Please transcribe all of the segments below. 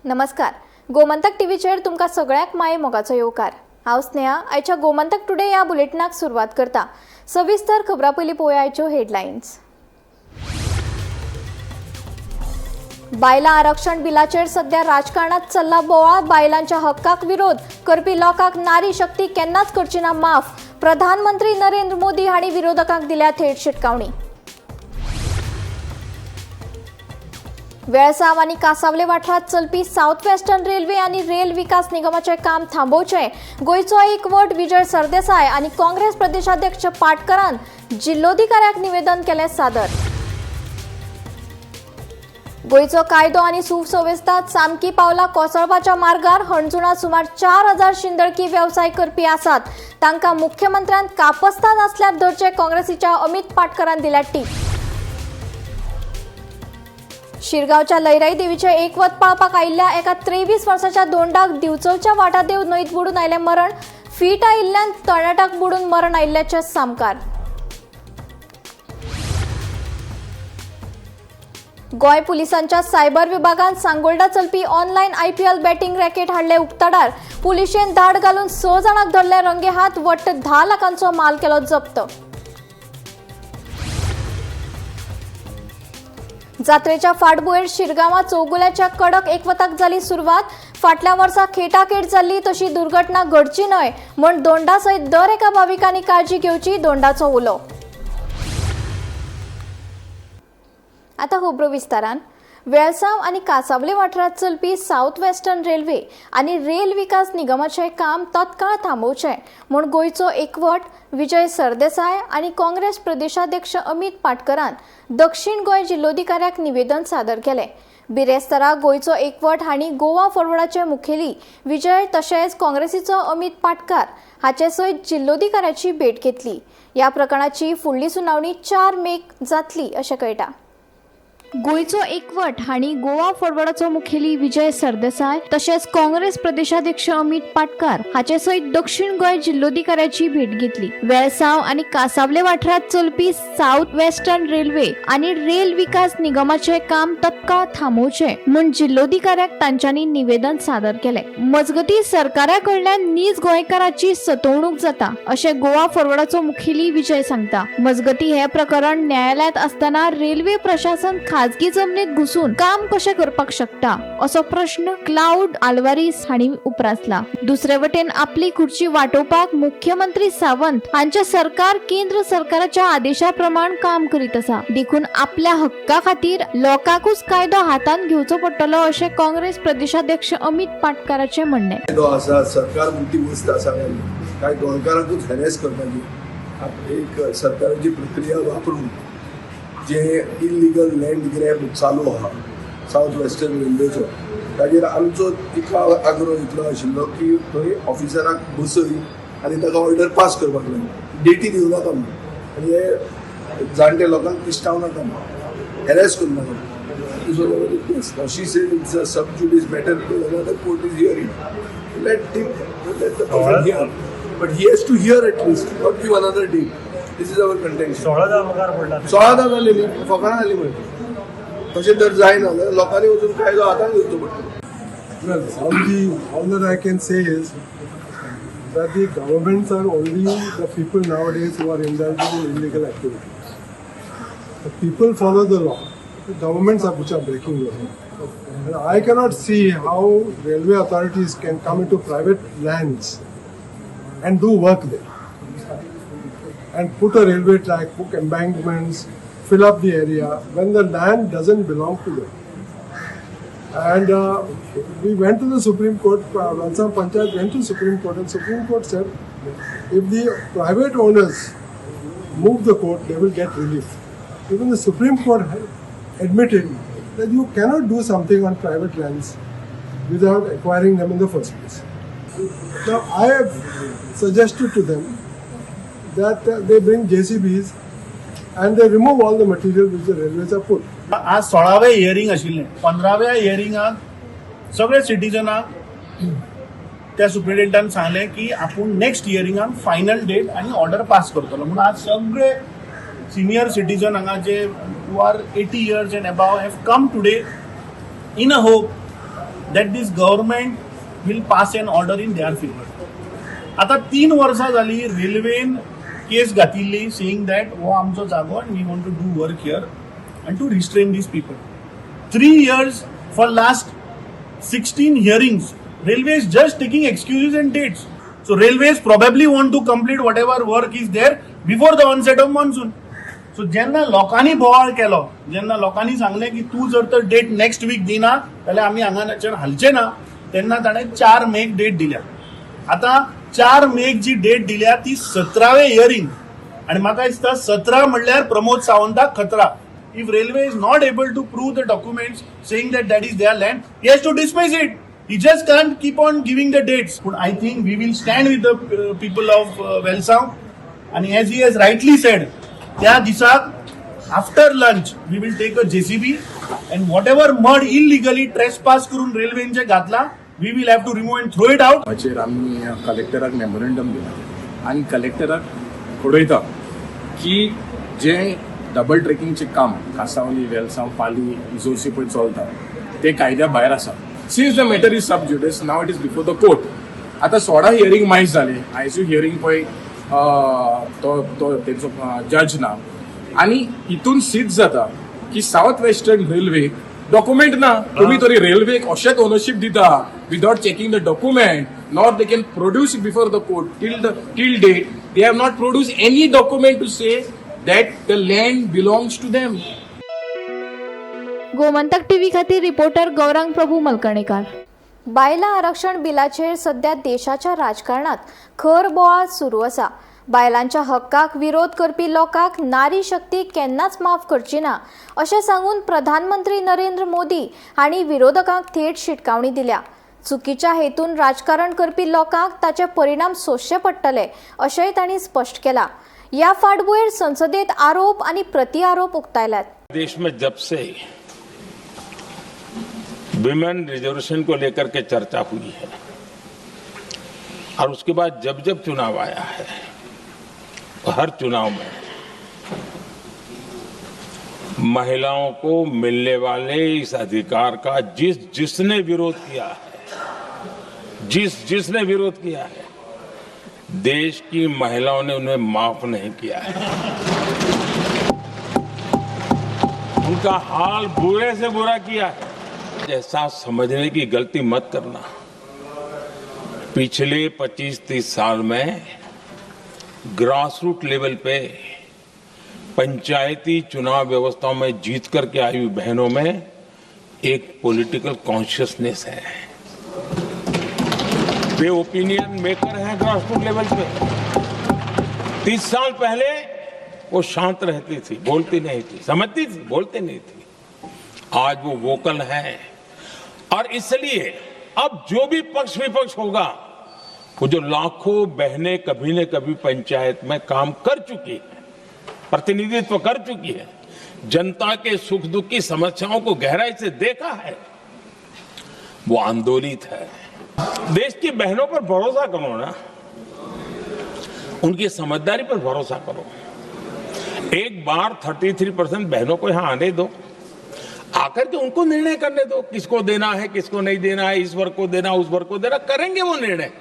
नमस्कार, गोमंतक टीव्हीचेर तुमकां सगळ्यांक माये मोगाचो येवकार. हांव स्नेहा आयच्या गोमंतक टुडे ह्या बुलेटिनाक सुरवात करता. सविस्तर खबरां पयलीं पळोवया आयच्यो हेडलायन्स. बायलां आरक्षण बिलाचेर सध्या राजकारणात चल्ला बोवाळ. बायलांच्या हक्काक विरोध करपी लोकांक नारी शक्ती केन्नाच करची ना माफ. प्रधानमंत्री नरेंद्र मोदी हांणी विरोधकांक दिल्या थेट शिटकावणी. वेळसाव आनी कासावले वाठारांत चलपी सावथ वेस्टर्न रेल्वे आनी रेल विकास निगमाचें काम थांबोवचें. गोंयचो एकवट विजय सरदेसाय आनी काँग्रेस प्रदेशाध्यक्ष पाटकरान जिल्लोधिकाऱ्याक निवेदन केलें सादर. गोंयचो कायदो आनी सुवेवस्था सामकी पावला कोसळपाच्या मार्गार. हणजुणा सुमार 4000 शिंदळकी वेवसाय करपी आसात, तांकां मुख्यमंत्र्यान कापस्ताद आसल्यार धरचे. काँग्रेसीच्या अमित पाटकरान दिल्या टीप. शिरगांवच्या लयराई देवीचे एकवत पाळपाक आयिल्ल्या एका 23 वर्साच्या दोंडाक दिवचलच्या वाटादेव न्हंयत बुडून आयलें मरण. फीट आयिल्ल्यान तरणाट्याक बुडून मरण आयिल्ल्याचे सामकार. गोंय पुलिसांच्या सायबर विभागान सांगोल्डा चलपी ऑनलायन आयपीएल बॅटिंग रॅकेट हाडले उक्ताडार. पुलिशेन धाड घालून 6 जाणांक धरले रंगे हात. वट्ट 10 लाखांचो माल केलो जप्त. जात्रेच्या फाटभुंयेर शिरगांवां चौगुल्याच्या कडक एकवताक जाली सुरवात. फाटल्या वर्सा खेटाखेट जाल्ली तशी दुर्घटना घडची न्हय म्हूण दोंडा सयत दर एका भाविकांनी काळजी घेवची, दोंडाचो उलो. आतां खबरो विस्तारान. वेळसांव आनी कासावले वाठारांत चलपी सावथ वेस्टर्न रेल्वे आनी रेल विकास निगमाचें काम तत्काळ थांबोवचें म्हूण गोंयचो एकवट विजय सरदेसाय आनी काँग्रेस प्रदेशाध्यक्ष अमित पाटकरान दक्षिण गोंय जिल्लोधिकाऱ्याक निवेदन सादर केलें. बिरेस्तारा गोंयचो एकवट हांणी गोवा फॉरवर्डाचे मुखेली विजय तशेंच काँग्रेसीचो अमित पाटकार हाचे सयत जिल्लोधिकाऱ्याची भेट घेतली. ह्या प्रकरणाची फुडली सुनावणी 4 मेक जातली अशें कळटा. गोंयचो एकवट हांणी गोवा फॉरवर्डाचो मुखेली विजय सरदेसाय तशेंच काँग्रेस प्रदेशाध्यक्ष अमित पाटकार हाचे सयत दक्षिण गोंय जिल्लोधिकाऱ्याची भेट घेतली. वेळसांव आनी कासावले वाठारांत चलपी सावथ वेस्टर्न रेल्वे आनी रेल विकास निगमाचें काम तत्काळ थांबोवचें म्हूण जिल्लोधिकाऱ्याक तांच्यांनी निवेदन सादर केलें. मजगतीं सरकारा कडल्यान नीज गोंयकाराची सतवणूक जाता अशें गोवा फॉरवर्डाचो मुखेली विजय सांगता. मजगतीं हें प्रकरण न्यायालयांत आसतना रेल्वे प्रशासन खाजगी जमनीत घुसून काम कशें करपाक शकता असो प्रश्न क्लाउड आल्वारीस हांणी उप्रासला. दुसरे वटेन आपली खुर्ची वाटोवपाक मुख्यमंत्री सावंत हांचे सरकार केंद्र सरकाराच्या आदेशा प्रमाण काम करीत आसा, देखून आपल्या हक्का खातीर लोकांकूच कायदो हातांत घेवचो पडटलो अशें काँग्रेस प्रदेशाध्यक्ष अमित पाटकाराचें म्हणणें. कायदो आसा, सरकार म्हणटी वस्त आसा काय गोंयकारांकूच हॅरेस करपाची एक सरकाराची प्रक्रिया वापरून जे इलिगल लँड ग्रॅब चालू आहा सावथ वेस्टर्न रेल्वेचो, ताजेर आमचो इतलो आग्रो इतलो आशिल्लो की थंय ऑफिसराक बसय आनी ताका ऑर्डर पास करपाक लाय, डेटी दिवं नाका म्हूण, आनी हे जाणटे लोकांक तिश्ठावं नाका म्हूण, हॅरेस करूं नाका म्हूण. This was our request. Now she said it's a sub judice matter because another court is hearing. Let him, let the person hear. But he has to hear at least, not give another date. This is our contention. 16 मुखार पडला. 16 जाली न्ही, फकाणां जाली मरे. तशें जर जायना जाल्यार लोकांनी वचून कायदो हातांत घेवचो पडटलो. Well, all that I can say is that the governments are only the people nowadays who are indulging in illegal activities. The people follow the law. The governments are which are breaking the law. And I cannot see how railway authorities can come into private lands and do work there and put a railway track, put embankments, fill up the area when the land doesn't belong to them. And we went to the Supreme Court, Velsao Panchayat went to Supreme Court, and Supreme Court said if the private owners move the court, they will get relief. Even the Supreme Court admitted that you cannot do something on private lands without acquiring them in the first place. Now, I have suggested to them that they bring JCBs and they remove all the material which the railways have put. आज 16वें hearing आशिल्लें. 15व्या हियरिंगाक सगळे सिटीजनाक त्या सुप्रिटेंडान सांगलें की आपूण next हियरिंगाक final date आनी order pass करतलो म्हणून. आज सगळे सिनियर सिटीजन हांगा जे who are 80 years and above have come today in a hope that this government will pass an order in their favour. आतां 3 वर्सां जाली रेल्वेन केस घातिल्ली सेईंग that हो आमचो जागो आनी we want to do work here and to restrain these people. 3 years for last 16 hearings, railway is just taking excuses and dates. So railways probably want to complete whatever work is there before the onset of monsoon. So जेन्ना लोकांनी बोवाळ केलो, जेन्ना लोकांनी सांगलें की तूं जर तर डेट नेक्स्ट वीक दिना जाल्यार आमी हांगाच्यान हालचे ना, तेन्ना ताणें 4 मेक डेट दिल्या. आतां 4 मेक जी डेट दिल्या ती 17वें हियरींग आनी म्हाका दिसता 17 म्हणल्यार प्रमोद सावंताक खतरा. If railway is not able to prove the documents saying that that is their land, he has to dismiss it. He just can't keep on giving the dates. But I think we will stand with the people of Velsao. And as he has rightly said, त्या दिसाक after lunch we will take a JCB and whatever mud illegally trespass करून रेल्वेंचे घातला, we will have to remove and throw it out. हाचेर आमी कलेक्टराक memorandum दिला आनी कलेक्टराक कळयता की जे डबल ट्रेकिंगचें काम कासावली, वेलसांव, पाली, इजोर्सी पळय चलता ते कायद्या भायर आसा. Since the matter is sub judice, now it is before the court. आतां 16 हियरींग मायज जाले. आयजूय हियरींग पळय तो तो तेंचो जज ना आनी हितून सिद्ध जाता की सावथ वेस्टर्न रेल्वेक डॉक्युमेंट ना. तुम्ही तरी रेल्वेक अशेंच ओनरशीप दिता without checking the document, nor they can produce before the court. Till date they have not produce any document to say that the land belongs to them. Gomantak TV खातीर reporter Gaurang Prabhu मलकणेकार. बायलां आरक्षण बिलाचेर सध्या देशाच्या राजकारणात खर बोवाळ सुरू आसा. बायलांच्या हक्काक विरोध करपी लोकांक नारी शक्ती केन्नाच माफ करची ना अशें सांगून प्रधानमंत्री नरेंद्र मोदी हांणी विरोधकांक थेट शिटकावणी दिल्या. चुकीच्या हेतून राजकारण करपी लोकांक ताचे परिणाम सोंसचे पडटले अशेंय तांणी स्पश्ट केलां. ह्या फाटभुंयेर संसदेत आरोप आनी प्रतिआरोप उक्तायल्यात. देश में जब से विमेन रिजर्वेशन को लेकर के चर्चा हुई है और उसके बाद जब जब चुनाव आया है, हर चुनाव में महिलाओं को मिलने वाले इस अधिकार का जिस जिसने विरोध किया है, जिस जिसने विरोध किया है, देश की महिलाओं ने उन्हें माफ नहीं किया है. उनका हाल बुरे से बुरा किया है. ऐसा समझने की गलती मत करना. पिछले 25-30 साल में ग्रासरूट लेवल पे पंचायती चुनाव व्यवस्थाओं में जीत करके आई हुई बहनों में एक पॉलिटिकल कॉन्शियसनेस है. वे ओपिनियन मेकर हैं ग्रासरूट लेवल पे. 30 साल पहले वो शांत रहती थी, बोलती नहीं थी, समझती थी, बोलती नहीं थी. आज वो वोकल है और इसलिए अब जो भी पक्ष विपक्ष होगा, वो जो लाखों बहनें कभी न कभी पंचायत में काम कर चुकी है, प्रतिनिधित्व कर चुकी है, जनता के सुख दुख की समस्याओं को गहराई से देखा है, वो आंदोलित है. देश की बहनों पर भरोसा करो ना, उनकी समझदारी पर भरोसा करो. एक बार 33% बहनों को यहां आने दो, आकर के उनको निर्णय करने दो, किसको देना है किसको नहीं देना है, इस वर्ग को देना उस वर्ग को देना, करेंगे वो निर्णय.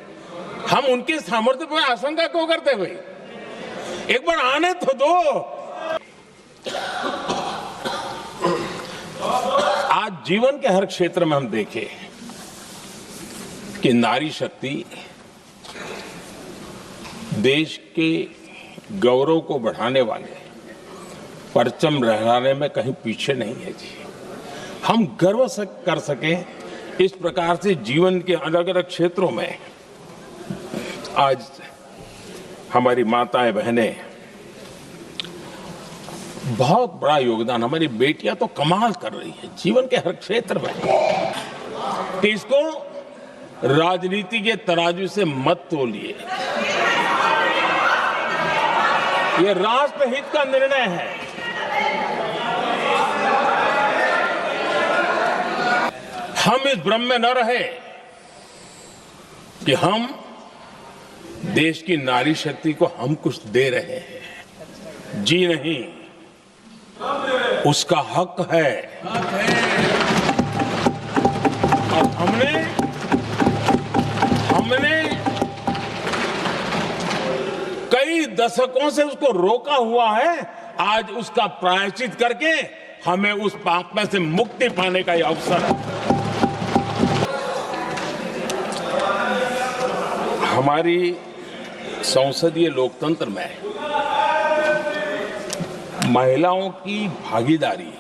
हम उनके सामर्थ्य पर आशंका क्यों करते भाई? एक बार आने तो दो. आज जीवन के हर क्षेत्र में हम देखें कि नारी शक्ति देश के गौरव को बढ़ाने वाले परचम लहराने में कहीं पीछे नहीं है जी. हम गर्व कर सकें इस प्रकार से जीवन के अलग अलग क्षेत्रों में आज हमारी माताएं बहनें बहुत बड़ा योगदान, हमारी बेटियां तो कमाल कर रही है जीवन के हर क्षेत्र में. तो इसको राजनीति के तराजू से मत तोलिए, ये राष्ट्रहित का निर्णय है. हम इस भ्रम में न रहे कि हम देश की नारी शक्ति को हम कुछ दे रहे हैं. जी नहीं, उसका हक है. और हमने हमने कई दशकों से उसको रोका हुआ है। आज उसका प्रायश्चित करके हमें उस पाप में से मुक्ति पाने का यह अवसर है। हमारी संसदीय लोकतंत्र में महिलाओं की भागीदारी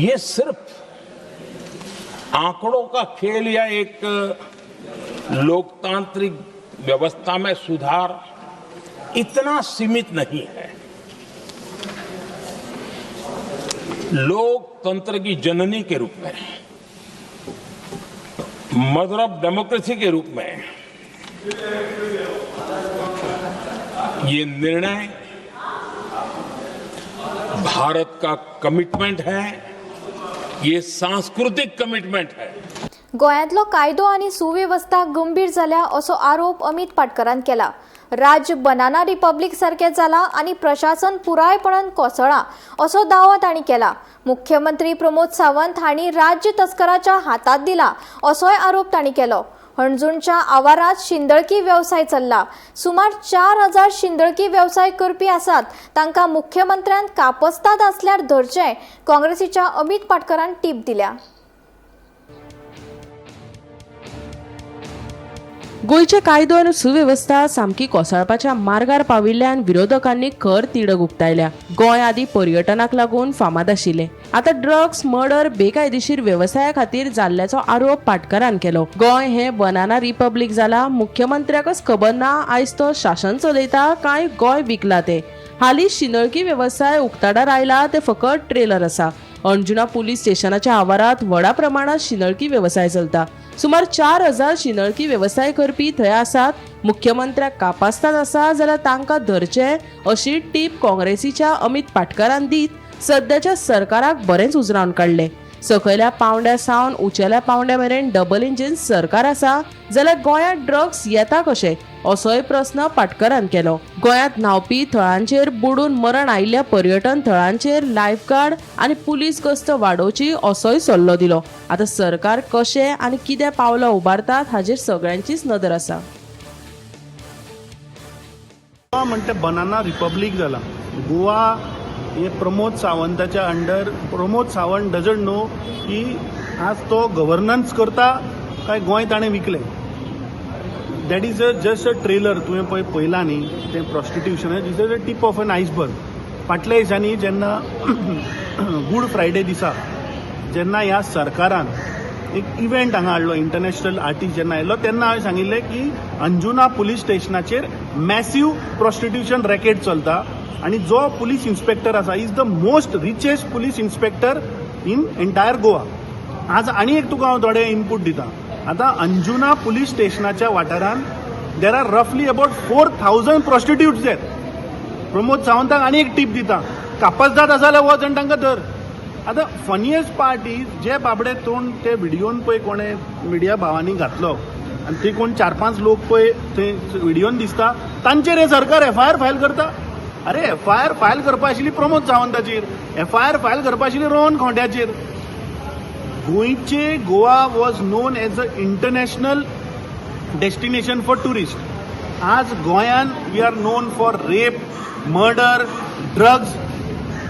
ये सिर्फ आंकड़ों का खेल या एक लोकतांत्रिक व्यवस्था में सुधार इतना सीमित नहीं है। लोकतंत्र की जननी के रूप में, मदर ऑफ डेमोक्रेसी के रूप में ये निर्णय भारत का कमिटमेंट है, ये सांस्कृतिक कमिटमेंट है। गोंयांतलो कायदो आनी सुवेवस्था गंभीर जाल्या असो आरोप अमित पाटकरान केला। राज्य बनाना रिपब्लिक सारकें जाला आनी प्रशासन पुरायपणान कोसळ्ळां असो दावो तांणी केला। मुख्यमंत्री प्रमोद सावंत हांणी राज्य तस्कराच्या हातांत दिला असोय आरोप तांणी केलो। हणजूणच्या आवारांत शिंदळकी वेवसाय चल्ला। सुमार 4000 शिंदळकी वेवसाय करपी आसात, तांकां मुख्यमंत्र्यान कापस्ताद आसल्यार धरचें, काँग्रेसीच्या अमित पाटकरान टीप दिल्या। गोंयचे कायदो आनी सुवेवस्था सामकी कोसळपाच्या मार्गार पाविल्ल्यान विरोधकांनी खर तिडक उक्तायल्या। गोंय आदी पर्यटनाक लागून फामाद आशिल्लें, आतां ड्रग्स, मर्डर, बेकायदेशीर वेवसाया खातीर जाल्ल्याचो आरोप पाटकरान केलो। गोंय हें बनाना रिपब्लिक जाला, मुख्यमंत्र्याकच खबर ना आयज तो शासन चलयता काय गोंय विकला ते। हालीं शिंदळकी वेवसाय उक्ताडार आयला ते फकत ट्रेलर आसा। अंजुना पुलीस स्टेशनाच्या आवारात व्हडा प्रमाणात शिंदळकी वेवसाय चलता। सुमार 4000 शिंदळकी वेवसाय करपी थंय आसात। मुख्यमंत्र्याक कापास्ताद आसा जाल्यार तांकां धरचे अशी टीप काँग्रेसीच्या अमित पाटकरान दीत सद्याच्या सरकाराक बरेंच उजरावन काडलें। सकयल्या पावंड्या सावन उंचेल्या पावंड्या मेरेन डबल इंजिन सरकार आसा जाल्यार गोंयांत ड्रग्स येता कशें असोय प्रस्न पाटकरान केलो। गोंयांत न्हांवपी थळांचेर बुडून मरण आयिल्ल्या पर्यटन थळांचेर लायफगार्ड आनी पुलीस गस्त वाडोवची असोय सल्लो दिलो। आतां सरकार कशें आनी कितें पावलां उबारतात हाचेर सगळ्यांचीच नदर आसा। गोवा म्हणटा बनाना रिपब्लिक जाला। गोवा हे Pramod सावंताच्या under, Pramod Sawant doesn't know की आज तो गव्हर्नन्स करता काय गोंय ताणें विकलें। That is a just a trailer. तुवें पळय पळयलां न्ही तें prostitution is a tip of an iceberg. फाटल्या दिसांनी जेन्ना गूड फ्रायडे दिसा जेन्ना ह्या सरकारान एक इव्हेंट हांगा हाडलो, इंटरनॅशनल आर्टिस्ट जेन्ना आयलो तेन्ना हांवें सांगिल्लें की अंजुना पुलीस स्टेशनाचेर मॅसीव प्रॉस्टिट्युशन रॅकेट चलता आनी जो पुलीस इन्स्पेक्टर आसा is the most richest police inspector in entire Goa. आज आनी एक तुका हांव थोडे इनपूट दिता। आतां अंजुना पुलीस स्टेशनाच्या वाठारांत there are रफली अबाउट 4000 प्रॉस्टिट्यूट्स there. Pramod सावंताक आनी एक टीप दिता, कापसदाद आसा जाल्यार वच आनी तांकां धर। आतां फनियस्ट पार्ट is जे बाबडे तोंड ते व्हिडियोन पळय कोणें मिडिया भावांनी घातलो आनी ते कोण 4-5 लोक पळय ते व्हिडियोन दिसता तांचेर हे सरकार एफआयआर फायल करता। अरे एफआयआर फायल करपा आशिल्ली प्रमोद सावंताचेर, एफआयआर फायल करपा आशिल्ली रोहन खोंट्याचेर। गोंयचे Goa was known as a international destination for tourist. आज गोंयान we are known for rape, murder, drugs.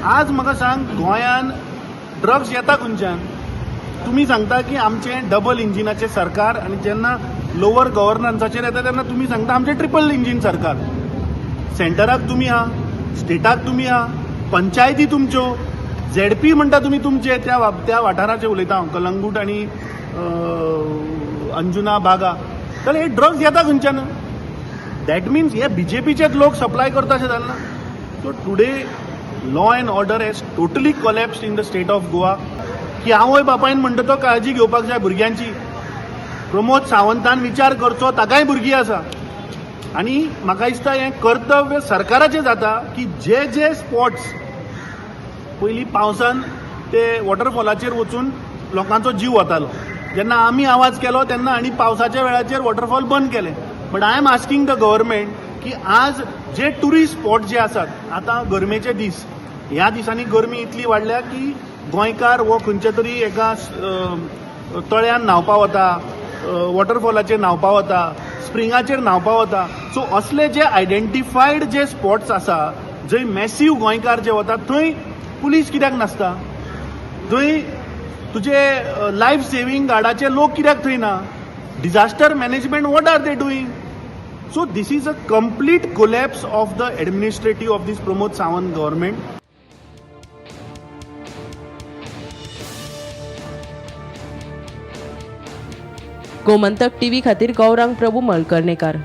आज म्हाका सांग गोंयान ड्रग्स येता खंयच्यान? तुमी सांगता की आमचें डबल इंजिनाचें सरकार आनी जेन्ना लोवर गव्हर्नन्साचेर येता तेन्ना तुमी सांगता आमचें ट्रिपल इंजीन सरकार। सेंटराक तुमी आहा, स्टेटाक तुमी आहा, पंचायती तुमच्यो, झेडपी म्हणटा तुमी तुमचे त्या त्या वाठाराचे उलयता हांव, कलंगूट आनी अंजुना बागा। जाल्यार हे ड्रग्स येता खंयच्यान? That means हे बीजेपीचेच लोक सप्लाय करता अशें जालें ना? So today law and order has totally collapsed in the state of Goa. की आवय बापायन म्हणटा तो काळजी घेवपाक जाय भुरग्यांची। प्रमोद सावंतान विचार करचो, ताकाय भुरगीं आसा आनी म्हाका दिसता हें कर्तव्य सरकाराचें जाता की जे जे स्पॉट्स पयलीं पावसान ते वॉटरफॉलाचेर वचून लोकांचो जीव वतालो, जेन्ना आमी आवाज केलो तेन्ना आनी पावसाच्या वेळाचेर वॉटरफॉल बंद केले। But I am asking the government की आज जे ट्युरिस्ट स्पॉट जे आसात, आतां गरमेचे दीस, ह्या दिसांनी गरमी इतली वाडल्या की गोंयकार हो खंयच्या तरी एका तळ्यान न्हांवपा वता, वॉटरफॉलाचेर न्हांवपा वता, स्प्रिंगाचेर न्हांवपा वता. सो असले जे आयडेंटिफायड जे स्पॉट्स आसा जंय मॅसीव गोंयकार जे वता थंय पुलीस कित्याक नासता? थंय तुजे लायफ सेवींग गार्डाचे लोक कित्याक थंय ना? Disaster management what are they doing? So this is a complete collapse of the administrative of this Pramod Sawant government. Gomantak TV खातीर गौरांग प्रभू मळकर्णेकार.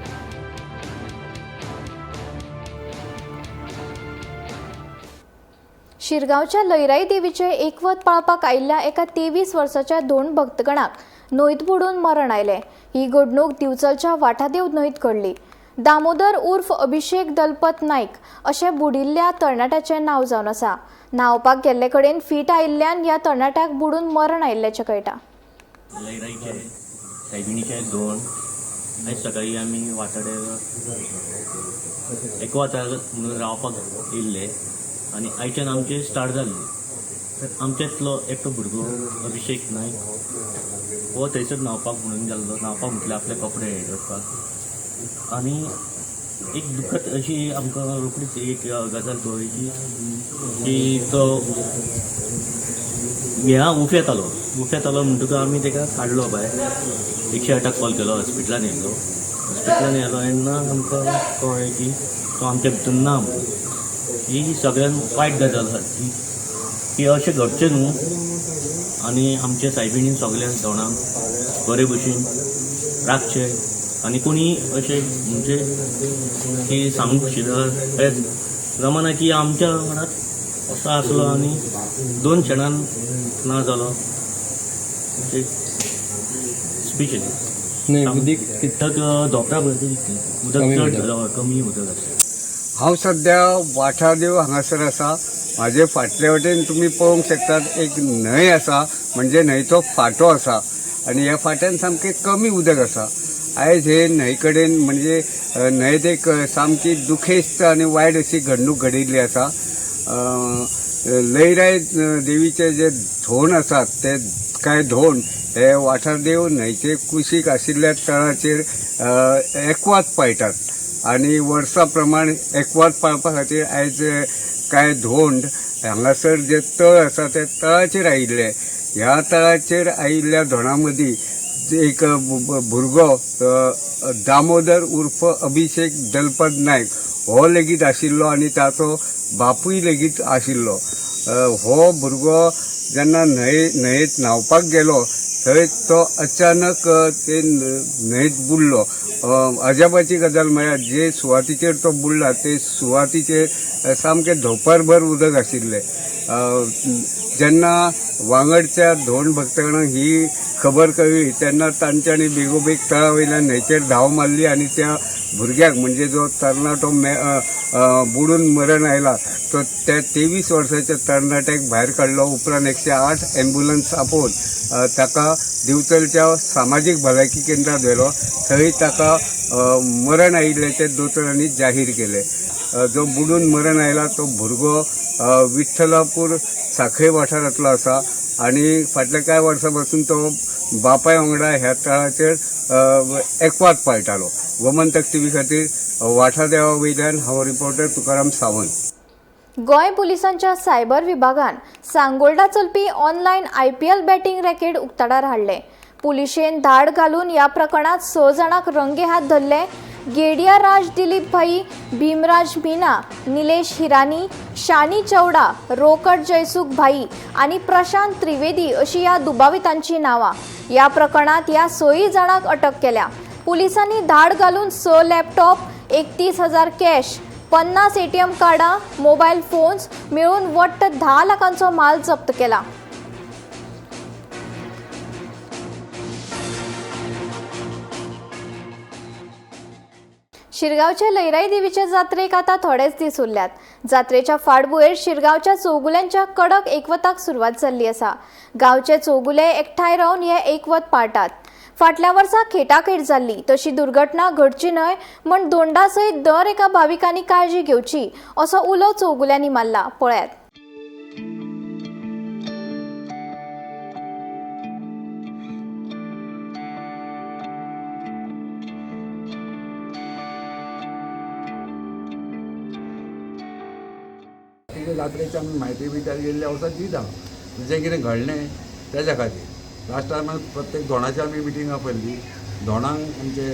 शिरगांवच्या लयराई देवीचे एकवत पाळपाक आयिल्ल्या एका 23 वर्साच्या 2 भक्तगणाक न्हंयत बुडून मरण आयलें. ही घडणूक दिवचलच्या वाठादेव न्हंयत घडली. दामोदर उर्फ अभिषेक दलपत नायक अशें बुडिल्ल्या तरणाट्याचें नांव जावन आसा. न्हांवपाक गेल्ले कडेन फीट आयिल्ल्यान ह्या तरणाट्याक बुडून मरण आयिल्ल्याचें कळटा. लयराईचे सायबिणीचे 2 आयज सकाळी आमी वाठाडे एकवतार म्हणून रावपाक येयल्ले आनी आयच्यान आमचे स्टार्ट जाल्ले. तर आमच्यांतलो एकटो भुरगो अभिषेक नायक हो थंयसर न्हांवपाक म्हणून गेल्लो. न्हांवपाक म्हटल्यार आपले कपडे हे करपाक. आनी एक दुखद अशी आमकां रोखडीच एक गजाल कळ्ळी की तो ह्या उफेतालो. उफेतालो म्हणटकच आमी ताका काडलो भायर. 108 कॉल केलो, हॉस्पिटलान येयलो. हॉस्पिटलान येयलो तेन्ना आमकां कळ्ळें की तो आमच्या भितर ना म्हणून. ही सगळ्यान वायट गजाल सारकी की अशें घडचें न्हू. आनी आमच्या सायबिणीन सगळ्यांक धोणाक बरे भशेन राखचें आनी कोणी अशें म्हणजे की सांगूंक शिदर जमाना की आमच्या वांगडा असो आसलो आनी 2 क्षणान ना जालो. स्पीच उदक धोपरा उदक चड कमी उदक आसा. हांव सद्या वाठादेव हांगासर आसा. म्हाजे फाटले वटेन तुमी पळोवंक शकतात एक न्हंय आसा, म्हणजे न्हंयचो फांटो आसा आनी ह्या फांट्यान सामकें कमी उदक आसा. आयज हे न्हंय कडेन म्हणजे न्हंयेत एक सामकी दुखेस्त आनी वायट अशी घडणूक घडिल्ली आसा. लयराय देवीचे जे धोंड आसात ते कांय धोंड हे वाठारदेव न्हंयचे कुशीक आशिल्ल्या तळाचेर एकवात पाळटात आनी वर्सा प्रमाण एकवात पाळपा खातीर आयज कांय धोंड हांगासर जे तळ आसा ते तळाचेर आयिल्ले. ह्या तळाचेर आयिल्ल्या धोंडा मदीं एक भुरगो दामोदर उर्फ अभिषेक दलपत नायक हो लेगीत आशिल्लो आनी ताचो बापूय लेगीत आशिल्लो. हो भुरगो जेन्ना न्हंयेत न्हांवपाक गेलो थंय तो अचानक ते न्हंयेत बुडलो. अजापाची गजाल म्हळ्यार जे सुवातीचेर तो बुडला ते सुवातीचेर सामकें धोंपरभर उदक आशिल्लें. जेन्ना वांगडच्या धोंड भक्तगणांक ही खबर कळ्ळी तेन्ना तांच्यांनी बेगोबेग तळा वयल्यान न्हंयचेर धांव मारली आनी त्या भुरग्याक म्हणजे जो तरणाटो बुडून मरण आयला तो त्या 23 वर्साच्या तरणाट्याक भायर काडलो. उपरांत 108 एम्ब्युलन्स आपोवन ताका दिवचलच्या सामाजीक भलायकी केंद्रांत व्हेलो. थंय ताका मरण आयिल्ल्याचें दोतोरांनी जाहीर केलें. जो बुडून मरण आयला तो भुरगो विठ्ठलापूर साखळे वाठारांतलो आसा आनी फाटल्या कांय वर्सां पासून तो बापाय वांगडा ह्या तळाचेर एकवात पाळटालो. गोमंतक टीव्ही खातीर वाठादेवा वयल्यान हांव रिपोर्टर तुकाराम सावंत. गोंय पुलिसांच्या सायबर विभागान सांगोल्डा चलपी ऑनलायन IPL batting racket उक्ताडार हाडलें. पुलिशेन धाड घालून ह्या प्रकरणात 6 जाणांक रंगेहात धरले. गेडिया राज दिलीप भाई, भीमराज मीना, निलेश हिरानी, शानी चौडा, रोकड जयसुख भाई आनी प्रशांत त्रिवेदी अशी ह्या दुबावितांची नांवां. ह्या प्रकरणात ह्या 6 जाणांक अटक केल्या. पुलिसांनी धाड घालून 6 लॅपटॉप, 31,000 कॅश, 50 ATM कार्डां, मोबायल फोन्स मेळून वट्ट 10 लाखांचो माल जप्त केला. शिरगांवचे लयराई देवीचे जात्रेक आतां थोडेच दीस उरल्यात. जात्रेच्या फाटभुंयेर शिरगांवच्या चौगुल्यांच्या कडक एकवताक सुरवात जाल्ली आसा. गांवचे चौगुले एकठांय रावन हे एकवत पाळटात. फाटल्या वर्सा खेटाखेट जाल्ली तशी दुर्घटना घडची न्हय म्हण दोंडा सयत दर एका भाविकांनी काळजी घेवची असो उलो चौगुल्यांनी मारला. पळयात. कितें जात्रेची आमी म्हायती बी गेल्ल्या वर्सा दिता, जें कितें घडलें तेज्या खातीर. लास्ट टायमाक प्रत्येक धोणाची आमी मिटींग आपयल्ली, धोणांक आमचे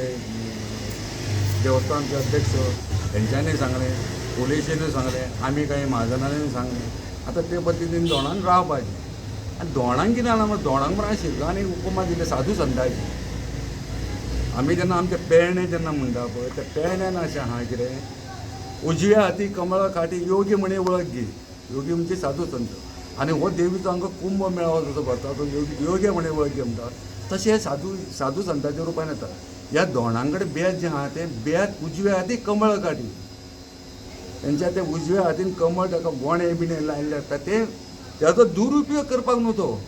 देवस्थानचे अध्यक्ष हेंच्यांनी सांगलें, पुलिशेनूय सांगलें, आमी कांय म्हाजनांनी सांगलें. आतां ते पद्दतीन धोणान रावपाचें. आनी धोणांक कितें जालां म्हण, धोणांक म्हण शिरगांवांनी उपमा दिली साधू संताची. आमी जेन्ना आमचें पेरणे जेन्ना म्हणटा पळय, त्या पेरण्यान अशें आहा कितें, उजव्या हाती कमळा काठी योगी म्हणी वळख घे. योगी म्हणजे साधू संत. आनी हो देवीचो आमकां कुंभ मेळावो जसो भरता तो योगी योगी म्हणी वळख घे म्हणटा, तशें हे साधू साधू संताच्या रुपान येता. ह्या धोणां कडेन बेत जें आहा तें बेत उजव्या हाती कमळ काठी, तेंच्या ते उजव्या हातीन कमळ ताका गोणे बिणे लायिल्ले आसता, ते ताचो दुरुपयोग करपाक न्हू. तो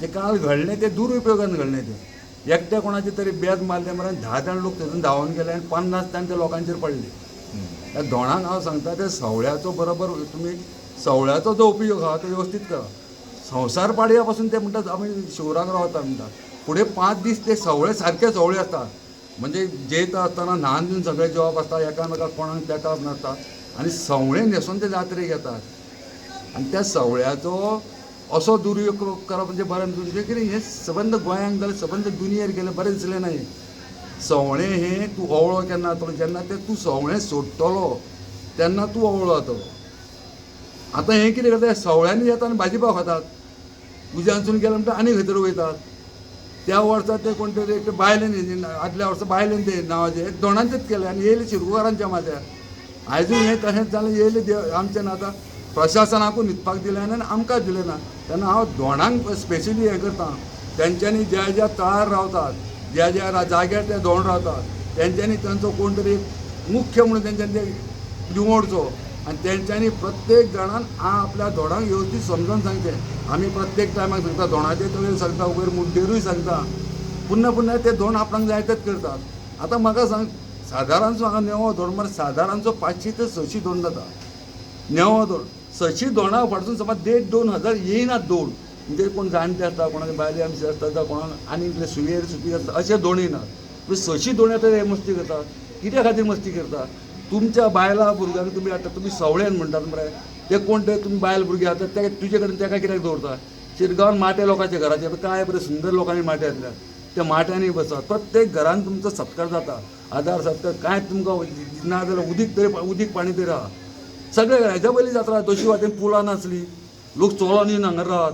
जें काल घडलें तें दुरुपयोगान घडलें. तें एकट्या कोणाचे तरी बेत मारले मरे, 10 जाण लोक थंयसून धांवन गेले आनी 50 जाण त्या लोकांचेर पडले. त्या धोणांक हांव सांगता, त्या सवळ्याचो बरोबर तुमी सवळ्याचो जो उपयोग आहा तो वेवस्थीत करा. संवसार पाडव्या पासून ते म्हणटात आमी शिवराक रावता म्हणटा, फुडें 5 दीस ते सवळे सारके सवळे आसता. म्हणजे जेयता आसतना न्हान दिवन सगळें जेवप आसता, एकामेकाक कोणाक तेकाप नासता, आनी सवळे न्हेसून ते जात्रेक येतात. आनी त्या सवळ्याचो असो दुरुपयोग करप म्हणजे बरें म्हणजे कितें, हें सबंद गोंयांक जाल्यार सबंद दुनियेर गेलें बरें दिसलें ना. हें सवणें हें तूं ओवळो केन्ना जातलो, जेन्ना तें तूं सवणें सोडटलो तेन्ना तूं ओवळो जातलो. आतां हें कितें करता, सवळ्यांनी येता आनी भाजी पाव खातात, उज्यानसून गेले म्हणटा आनी खंय तरी वयतात. त्या वर्सा ते कोण तरी एक बायलेन, आदल्या वर्सा बायलेन ते नांवाचें दोणांचेच केलें आनी येयले शिरगुकारांच्या माथ्यार. आयजूय हें तशेंच जालें, येयले देव आमचें ना. आतां प्रशासनाकूय न्हिदपाक दिलें ना आनी आमकां दिलें ना. तेन्ना हांव धोणांक स्पेशली हें करता, तेंच्यांनी ज्या ज्या तळार रावतात, ज्या ज्या जाग्यार ते धोण रावतात, तेंच्यांनी तांचो कोण तरी मुख्य म्हणून तेंच्यांनी ते निवडचो आनी तेंच्यांनी प्रत्येक जाणान आपल्या धोणांक वेवस्थीत समजून सांगचें. आमी प्रत्येक टायमाक सांगता, धोणाचे तळेर सांगता, वयर मुड्डेरूय सांगता, पुन्हा पुन्हा ते धोण आपणाक जाय तेच करतात. आतां म्हाका सांग, सादारणसो हांगा नेवो धोण म्हळ्यार सादारणसो 500 ते 600 धोण जाता. नेवो धोण 600 धोणां फाटसून समज 1,500-2 हजार येयनात धोण, म्हणजे कोण जाणटे आसता, कोणाक बायले आमचे आसता, जावं कोणाक आनी इतले सुयेर सुपीक आसता, अशे धोण येयनात. पूण 600 धोण येता, हे मस्ती करतात. कित्या खातीर मस्ती करता? तुमच्या बायलां भुरग्यांक तुमी आतां तुमी सवळ्यान म्हणटात मरे, ते कोण ते तुमी बायल भुरगीं आतां ते तुजे कडेन तेका कित्याक दवरता? शिरगांवान माटे लोकांच्या घराचे काय बरे सुंदर लोकांनी माटे घातल्यात, त्या माट्यांनी बसात. प्रत्येक घरान तुमचो सत्कार जाता, आदार सत्कार कांय तुमकां ना जाल्यार उदीक तरी उदीक पाणी तरी आहा सगळे. हेज्या पयलीं जात्रा दोशी वाटेन पुलां नासली, लोक चोलोन येवन हांगा रावत.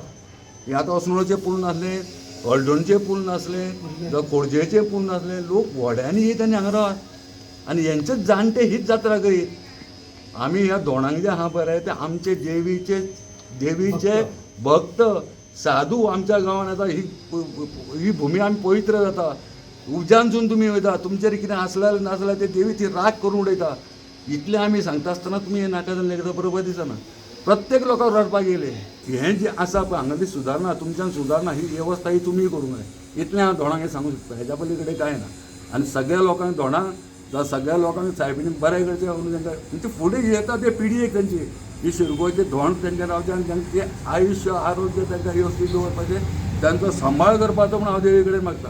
हे आतां असणोचे पूल नासले, हळदोणचे पूल नासले, जावं खोर्जेचे पूल नासले, लोक व्हड्यांनी येत आनी हांगा रावत. आनी हेंचेच जाणटे हीच जात्रा करीत. आमी ह्या धोणांक जे आहा पळय ते आमचे देवीचे देवीचे भक्त साधू आमच्या गांवांत आतां ही भुमी आमी पवित्र जाता. उज्यानसून तुमी वयता, तुमचेर कितें आसल्यार नासल्यार ते देवी ती राग करून उडयता. इतलें आमी सांगता आसतना तुमी हें नाका जाल्लें करता, बरोबर दिसना. प्रत्येक लोकांक रडपाक येयलें. हें जें आसा पळय हांगासरली सुदारणा, तुमच्यान सुदारणा ही वेवस्था ही तुमी करूंक जाय. इतलें हांव धोणांक हें सांगूंक शकता, हेज्या पली कडेन कांय ना. आनी सगळ्या लोकांक धोणांक जावं सगळ्या लोकांक सायबिणी बरें करचें म्हणून तांकां म्हणजे फुडें येता ते पिढयेक तांची ही शिरगोचे धोण तांच्या रावचें आनी तांचें आयुश्य आरोग्य तांकां वेवस्थीत दवरपाचें, तांचो सांबाळ करपाचो म्हूण हांव देवी कडेन मागता.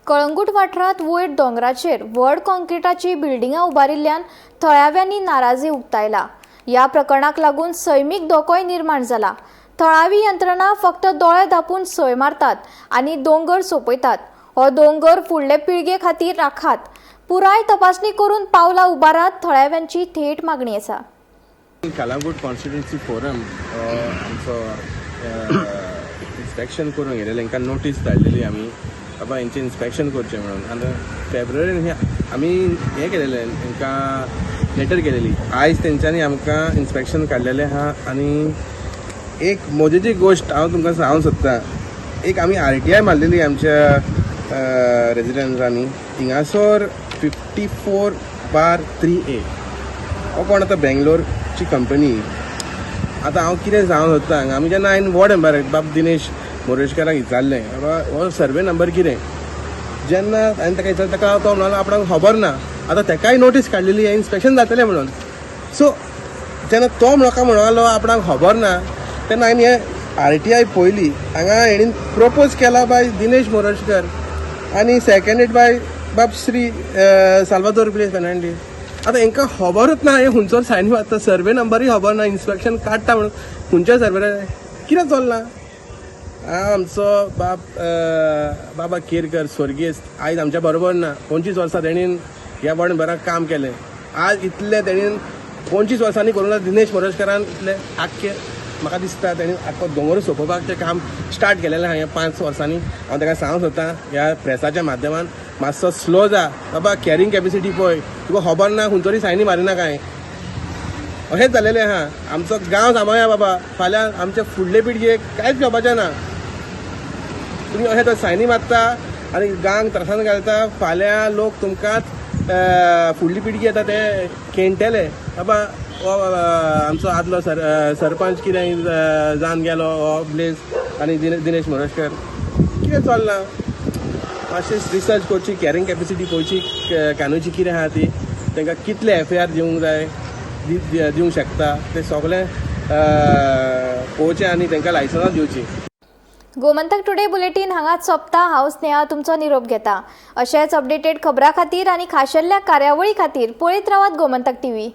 कळंगूट वाठारांत वयर दोंगराचेर व्हड कॉन्क्रिटाची बिल्डिंगां उबारिल्ल्यान थळाव्यांनी नाराजी उक्तायला. ह्या प्रकरणाक लागून सैमीक धोकोय निर्माण जाला. थळावी यंत्रणा फक्त दोळे धांपून सय मारतात आनी दोंगर सोंपयतात. हो दोंगर फुडले पिळगे खातीर राखात. पुराय तपासणी करून पावलां उबारात, थळाव्यांची थेट मागणी आसा. कळंगूट कॉन्स्टिट्युन्सी फोरम आमचो इन्स्पेक्शन करूंक गेलेलें, तांकां नोटीस धाडलेली आमी बाबा हेंचें इन्स्पेक्शन करचें म्हणून. आनी फेब्रुवारीन आमी हें केलेलें, तांकां लेटर केलेली. आयज तेंच्यांनी आमकां इन्स्पेक्शन काडलेलें आहा. आनी एक मजेची गोश्ट हांव तुमकां सांगूंक सोदतां, एक आमी RTI मारलेली आमच्या रेजिडंट्सांनी, हिंगासर 54/3A हो कोण आतां बेंगलोरची कंपनी. आतां हांव कितें सांगूंक सोदता हांगा, आमी जेन्ना हांवें वॉर्ड मेंबर बाब दिनेश मोरेशकाराक विचारलें बाबा हो सर्वे नंबर कितें, जेन्ना हांवें ताका विचारलें ताका तो म्हणलो आपणाक खबर ना. आतां ताकाय नोटीस काडलेली इन्स्पेक्शन जातलें म्हणून. सो जेन्ना तो म्हाका म्हणलो आपणाक खबर ना, तेन्ना हांवें हें RTI पळयली. हांगा हेणीन प्रपोज केला बाय दिनेश मोरजकर आनी सेकंडेड बाय बाब श्री साल्वादोर ब्लेस फेर्नांडीस. आतां हांकां खबरूच ना हे खंयचो सायन मारता, सर्वे नंबरूय खबर ना, इन्स्पेक्शन काडटा म्हणून खंयच्या सर्वे कितें चल्लां. आमचो बाब बाबा केरकर स्वर्गेस्त आयज आमच्या बरोबर ना. 25 वर्सां तेणीन ह्या वॉर्ड मेंबराक काम केलें. आज इतलें तेणीन 25 वर्सांनी करूंक ना दिनेश मोरजकारान इतलें आख्खें. म्हाका दिसता तेणी आख्खो दोंगरूच सोंपोवपाचें काम स्टार्ट केलेलें आहा ह्या 5 वर्सांनी. हांव ताका सांगूंक सोदतां ह्या प्रेसाच्या माध्यमान, मातसो स्लो जा बाबा, कॅरिंग कॅपेसिटी पळय, तुका खबर ना खंयचो तरी सायनी मारिना काय. अशेंच जालेलें आहा. आमचो गांव सांबाळया बाबा, फाल्यां आमचे फुडले पिळगेक कांयच जावपाचें ना. तुमी अशें तर सायनी मारता आनी गांव त्रासान घालता, फाल्यां लोक तुमकांच फुडली पिळगी येता ते खेणटले, बाबा हो आमचो आदलो सरपंच कितें जावन गेलो हो ब्लेज आनी दिनेश मोरजकर. कितें चल्लां? मातशें रिसर्च करची, कॅरिंग कॅपेसिटी पळोवची, कानूची कितें आहा ती, तांकां कितले एफआयआर दिवंक जाय, दिवंक शकता ते सगळें पळोवचें आनी तांकां लायसन्सां दिवचीं. गोमंतक टुडे बुलेटीन हांगाच सोंपता. हांव स्नेहा तुमचो निरोप घेता. अशेंच अपडेटेड खबरां खातीर आनी खाशेल्ल्या कार्यावळी खातीर पळयत रावात गोमंतक टीव्ही.